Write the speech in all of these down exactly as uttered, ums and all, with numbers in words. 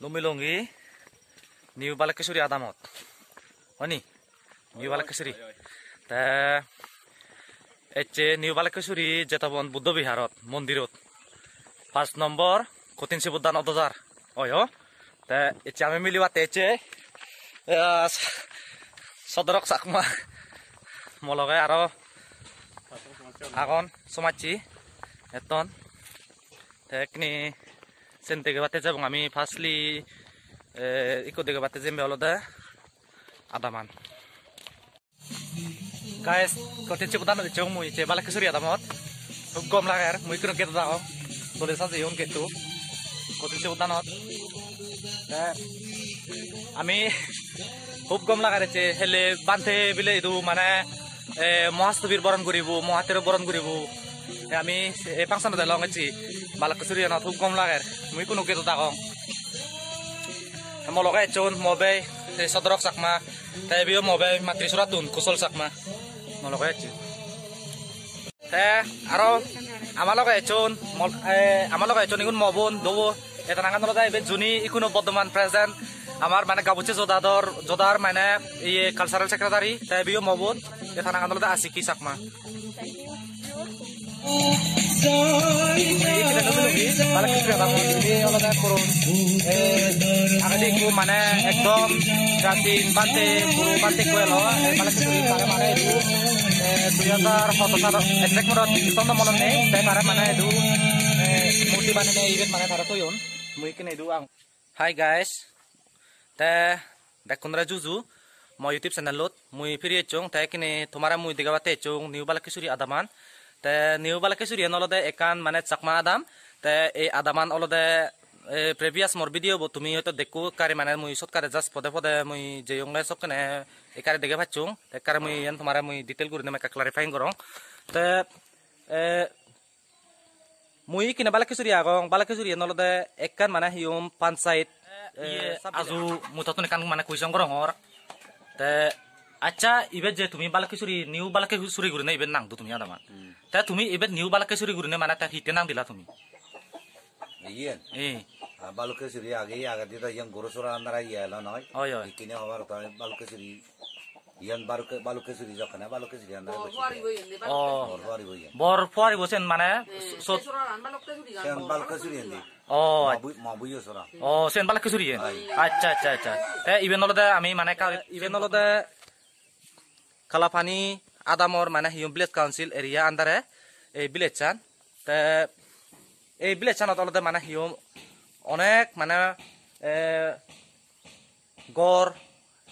Lumilongi New Balakkesuri adamot. Honi? New Balakkesuri. Te ecche New Balakkesuri Jetobon Buddho Biharot, mondirot. Pas nombor Kothin Sibor Dan odojar. Oyo. Te ecche ami milibatte ecche, eh, Sodorok Chakma. Mo loge aro agon somajji etton. Te ekkini sen degebatte jebong ami, firstly, eh, ikko degebatte jembe olode adaman. Guys, Kothin Sibor Danot ecchong mui, je Balakkesuri adamot. Hub gom lager, mui ikkunu gate-ot agong. Dole sajeyon gate-to. Kothin Sibor Danot. Te ami hub gom lager ecche, hele bhante bile idu mane, eh, mohastobir boron guribo, mohathero boron guribo. Te ami ei function-ot elong ecche, Balakkesuri anot hub gom lager. Mui ikkunu gate-ot agong. Te mo loge ecchon mo bei, ei Sodorok Chakma. Te ibeyo mo bei Matrisurattun, Kusol Chakma. Mo loge ecche. Te aro ama loge ecchon, mol-, eh, ama loge ecchon igun mo bon, dobo. Eta nangan olode ibe juni ikkunu bortoman present amar mane gabucche jodador, jodar mane iye cultural secretary, te ibeyo mo bon. Eta nangan olode Asiki Chakma. Ibe olode puron, eh, agede ikko mane ekdom prasin bhante, guru bhante ikko elo, eh, Balakkesuri tare mane idu, eh, dui hajar soto sal exact morot sonno monot nei, te tare mane idu, eh, murti banenei iben mane tare toyon, mui ikkene idu agong. Hi guys, te bekkunore juju mo YouTube channelot mui firi ecchong, te ekkene tomare mui degebatte ecchong New Balakkesuri adaman. Te New Balakkesuri an olode ekkan mane Chakma adam, te ei adaman olode, eh, previous mor video bo tumi hoito dekko ekkare, mane mui sotkare just pode pode mui jeyonge sokkene ekkare dege pacchong, te ekkare mui iyan tomare mui detail gurinei mui ekka clarifying gorong. Te, eh, Mui ikkine Balakkesuri agong, Balakkesuri en olode ekkan mane hi hom panchayat, eh, aju mui tottun ekkan mane question gorongor. Te accha, ibe je tumi Balakkesuri, New Balakkesuri gurine ibe nang do tumi adaman. Hmm. Te tumi ibe New Balakkesuri gurine mane te hitte nang dila tumi? Iyen? Eh. Ah, Balakkesuri age, age di do iyen Gurusora andara iye elo noi. Oi, oi. Ikkine hobar to Balakkesuri Iyan Baluke-, Balukkesuri jokkene, Balukkesuri andare. Bor gochi. Puari bo iyan de, oh. Balukkesuri. Bor puari bo iyan. Bor puari bo sen mane, eh, so-, se soraran Balukkesuri gan. Sen Balukkesuri iyan de. Oh, ma bui-, ma buiyo sora. Oh, sen Balukkesuri iyan. Ai. Accha, accha, accha. Te iben olode ami mane ka-, iben olode Kalapani adamor mane hi hom village council area under-e ei village-an. Te ei village-anot olode mane hi hom onek mane, eh, ghor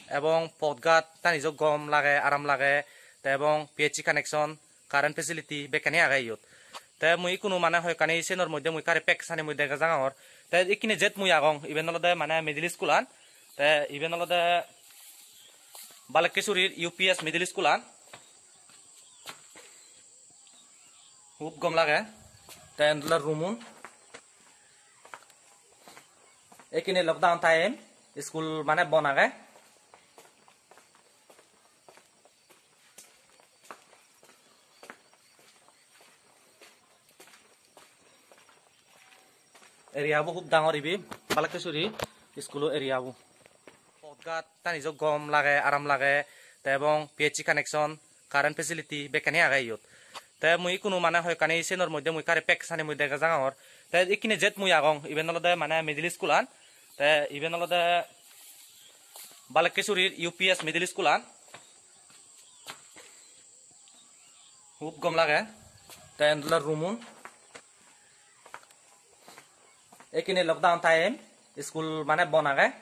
ebong podgat tani jo gom lage, aram lage, te ebong P H C connection, current facility bekkani age iyot. Te mui ikkunu mane hoyekkani senor moddhe mui gari pek sani mui dega jangor. Te ikkine jet mui agong, iben olode mane middle school-an. Te iben olode Balakkesuri U P S middle school-an. Hub gom lage. Te iyen olode room-un. Ekkene lockdown time, school mane bon age. Area bo hub dangor ibe, Balakkesuri school-o area bo. Podgat tani jo gom lage, aram lage, te ebong P H C connection, current facility bekkani age iyot. Te mui ikkunu mane hoyekkani senor moddhe mui gari pek sani mui dega jangor. Te ikkine jet mui agong, iben olode mane middle school-an. Te iben olode Balakkesuri U P S middle school-an. Hub gom lage. Te iyen olode room-un. Ekkene lockdown time, school mane bon age.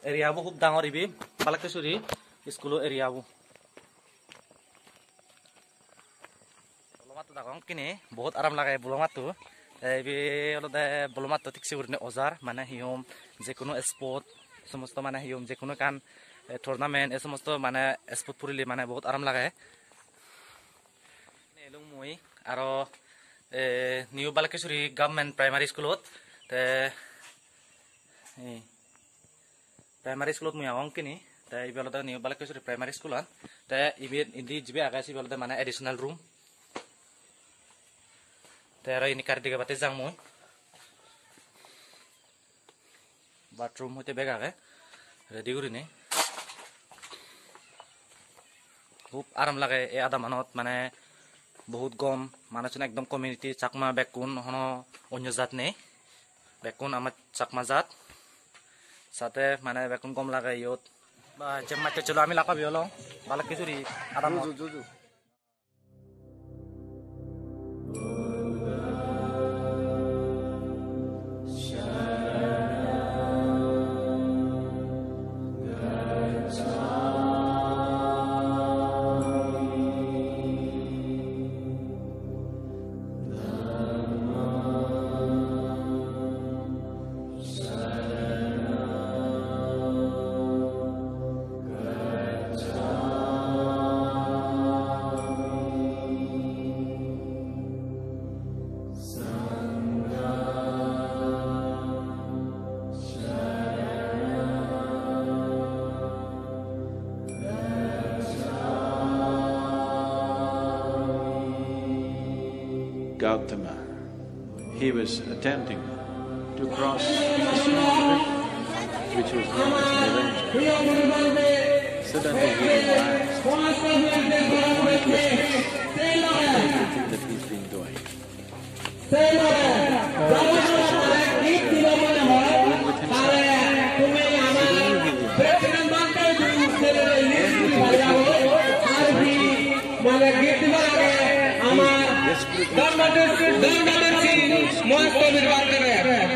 Area bo hub dangor ibe, Balakkesuri school-o area bo. Bolo mattot agong kini, bohut aram lage bolo mattot. Te ibe olode bolo mattot thik se gurinei ojar, mane hi hom, je kono sport, somosto mane hi hom, je kono ekkan, eh, tournament, ei somosto mane sport purile mane bohut aram lage. Elung mui, aro E, New Balakesuri Government Primary Schoolot. Te, e, primary schoolot mui agong kini. Te ibe olode New Balakesuri Primary School an. Te ibe indi jibe age sibe olode mane additional room. Te aro indi ekka dege batte jang mui. Bathroom hoite bek age, ready gurinei. Hub aram lage ei adamanot, mane bahut gom, manuchun ekdom community Chakma, bekkun hono onyo jat nei, bekkun ama Chakma jat, sate mane bekkun gom lage iyot. Ba, je matte chulo ami lak pabi olong, Balakesuri adamot. Ju, ju, ju, ju. Gautama. He was attempting to cross the stream, which was known as Niranjana. Suddenly he realized the pointlessness of everything that he's been doing. Going with himself. Suddenly he realized everything that he's doing. মানে গীত দিবার আগে আমার ধর্মদেব, ধর্মদেব সিং মহাকবির মাধ্যমে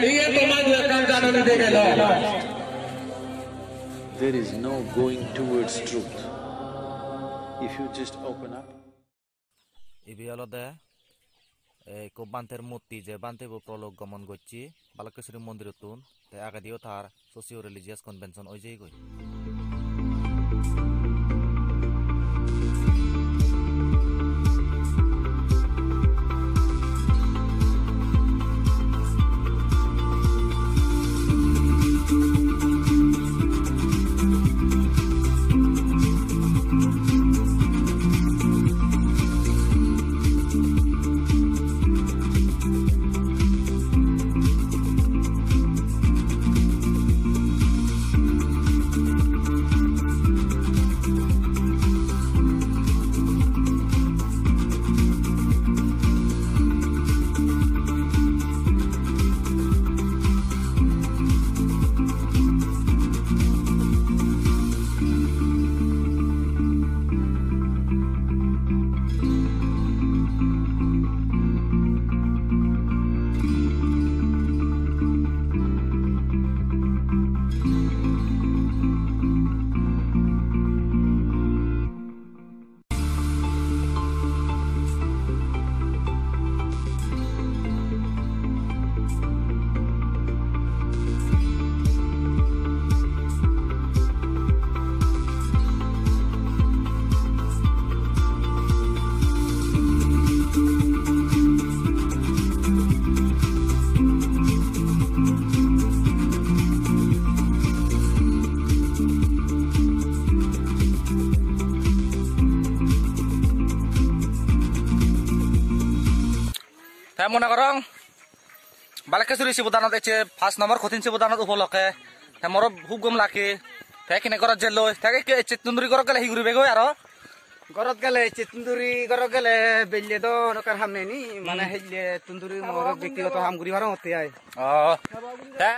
ইয়ে তোমার লেখার জানানি দিয়ে গেল। There is no going towards truth if you just open up. Ibe olode, eh, ekko bhanter murti, je bhante bo prolok gomon gocche Balakesuri mondirottun, te agediyo tar socio religious convention oi jeyegoi. Te mone gorong, Balakesuri Sibodanot ecche, pas nombor Kothin Sibodanot upolokke. Te moro hub gom lage. Te ekkene gorot jelloi. Te ekke ecche tunduri gorot gele hi guribe goi aro? Gorot gele ecche tunduri gorot gele belle do hono ekkan ham nei ni. Mane Hmm. helle tunduri moro bektigoto ham guri parongotte ai. Oh. Te